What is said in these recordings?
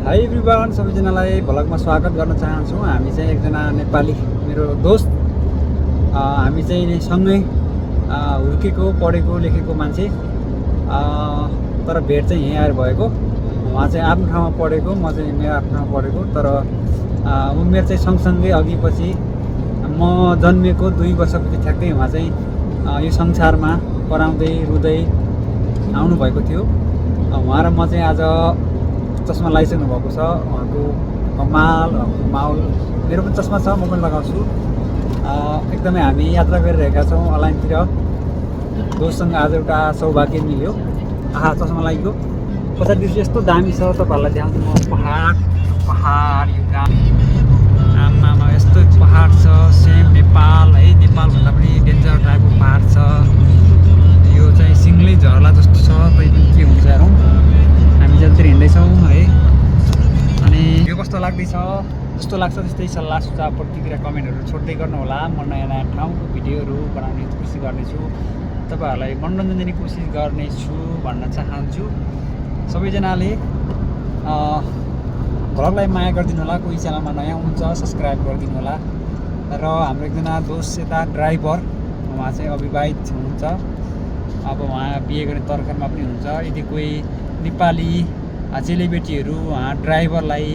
High everyone, सबैजनालाई भ्लगमा स्वागत गर्न चाहन्छु। हामी चाहिँ एकजना नेपाली मेरो दोस्त, हामी चाहिँ सँगै हुर्केको पढेको लेखेको मान्छे, तर भेट चाहिँ यहीँ आएर भएको। उहाँ चाहिँ आफ्नो ठाउँमा पढेको, म चाहिँ मेरो आफ्नो ठाउँमा पढेको, तर उमेर चाहिँ सँगसँगै अघि पछि म जन्मेको 2 वर्षपछि ठ्याक्कै उहाँ चाहिँ यो संसारमा कराउँदै रुँदै आउनुभएको थियो। उहाँ र म चाहिँ आज चस्मा लगाइसक्नु भएको छ। उहाँको कमाल, उहाँको माहौल, मेरो पनि चस्मा छ, म पनि लगाउँछु। एकदमै हामी यात्रा गरिरहेका छौँ अलाइनतिर। दोस्तसँग आज एउटा सौभाग्य मिल्यो। चस्मा लागेको पछाडि दृश्य यस्तो दामी छ, तपाईँहरूलाई देखाउँछु म। पहाड यो गाउँ आमामा यस्तो पहाड छ, सेम नेपाल है। नेपालभन्दा पनि डेन्जर टाइपको पहाड छ। यो चाहिँ सिङ्गलै झर्ला जस्तो छ, तै पनि के हुन्छ हेरौँ। हामी जतिखेर हिँड्दैछौँ है। अनि यो कस्तो लाग्दैछ, जस्तो लाग्छ त्यस्तै सल्लाह सुझाव प्रतिक्रिया कमेन्टहरू छोड्दै गर्नु होला। म नयाँ नयाँ ठाउँको भिडियोहरू बनाउने कोसिस गर्नेछु, तपाईँहरूलाई मनोरञ्जन दिने कोसिस गर्नेछु भन्न चाहन्छु। सबैजनाले भ्लगलाई माया गरिदिनु होला। कोही च्यानलमा नयाँ हुनुहुन्छ सब्सक्राइब गरिदिनु होला। र हाम्रो एकजना दोस्त यता ड्राइभर, उहाँ चाहिँ अविवाहित हुनुहुन्छ। अब उहाँ बिहे गर्ने तर्खरमा पनि हुनुहुन्छ। यदि कोही नेपाली चेलीबेटीहरू ड्राइभरलाई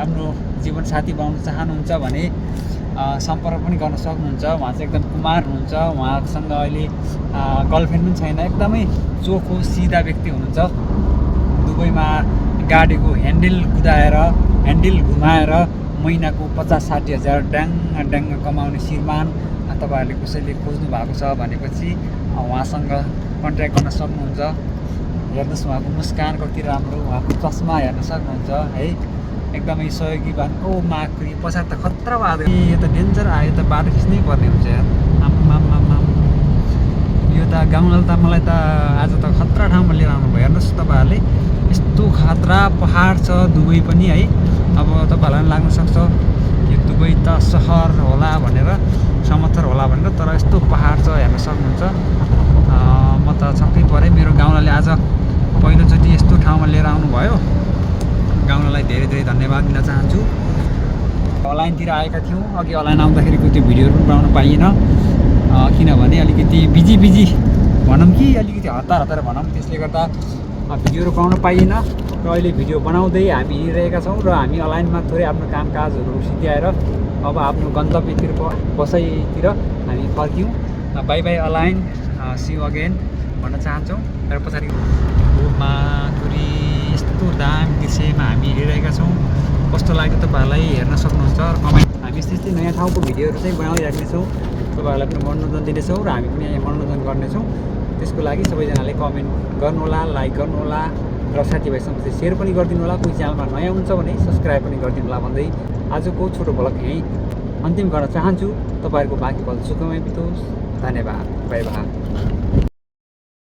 आफ्नो जीवनसाथी बनाउन चाहनुहुन्छ भने सम्पर्क पनि गर्न सक्नुहुन्छ। उहाँ चाहिँ एकदम कुमार हुनुहुन्छ। उहाँसँग अहिले गर्लफ्रेन्ड पनि छैन। एकदमै चोखो सिधा व्यक्ति हुनुहुन्छ। दुबईमा गाडीको ह्यान्डल घुमाएर महिनाको 50-60 हजार ड्याङ कमाउने श्रीमान तपाईँहरूले कसैले खोज्नु भएको छ भनेपछि उहाँसँग कन्ट्याक्ट गर्न सक्नुहुन्छ। हेर्नुहोस् उहाँको मुस्कान कति राम्रो, उहाँको चस्मा हेर्न सक्नुहुन्छ है। एकदमै सहयोगीवान। माक्री पछाडि त खतरा बाटो, यो त डेन्जर आयो, त बाटो खिच्नै पर्ने हुन्छ यार। यो त गाउँलाई त मलाई त आज त खतरा ठाउँमा लिएर आउनु भयो। हेर्नुहोस् तपाईँहरूले, यस्तो खतरा पहाड छ दुबई पनि है। अब तपाईँहरूलाई लाग्न सक्छ यो दुबई त सहर होला भनेर, समथर होला भनेर, तर यस्तो पहाड छ हेर्न सक्नुहुन्छ। म त छक्कै परेँ। मेरो गाउँलाले आज पहिलोचोटि यस्तो ठाउँमा लिएर आउनुभयो। गाउँलाई धेरै धेरै धन्यवाद दिन चाहन्छु। अलाइनतिर आएका थियौँ। अघि अलाइन आउँदाखेरिको त्यो भिडियोहरू पनि बनाउन पाइएन, किनभने अलिकति बिजी भनौँ कि अलिकति हतार भनौँ। त्यसले गर्दा भिडियोहरू बनाउन पाइएन। र अहिले भिडियो बनाउँदै हामी हिँडिरहेका छौँ। र हामी अलाइनमा थोरै आफ्नो कामकाजहरू सिद्ध्याएर अब आफ्नो गन्तव्यतिर बसाइतिर हामी फर्क्यौँ। बाई बाई अलाइन, सी यु अगेन भन्न चाहन्छौँ। र पछाडि माथुरी यस्तो दामी दृश्यमा हामी हिँडिरहेका छौँ। कस्तो लाग्यो तपाईँहरूलाई हेर्न सक्नुहुन्छ। कमेन्ट। हामी यस्तै नयाँ ठाउँको भिडियोहरू चाहिँ बनाइराख्नेछौँ, तपाईँहरूलाई पनि मनोरञ्जन दिनेछौँ र हामी पनि मनोरञ्जन गर्नेछौँ। त्यसको लागि सबैजनाले कमेन्ट गर्नुहोला, लाइक गर्नुहोला र साथीभाइसँग सेयर पनि गरिदिनु होला। कोही च्यानलमा नयाँ हुन्छ भने सब्सक्राइब पनि गरिदिनु होला भन्दै आजको छोटो भ्लग यहीँ अन्तिम गर्न चाहन्छु। तपाईँहरूको बाँकी पल सुखमय बितोस्। धन्यवाद। By by.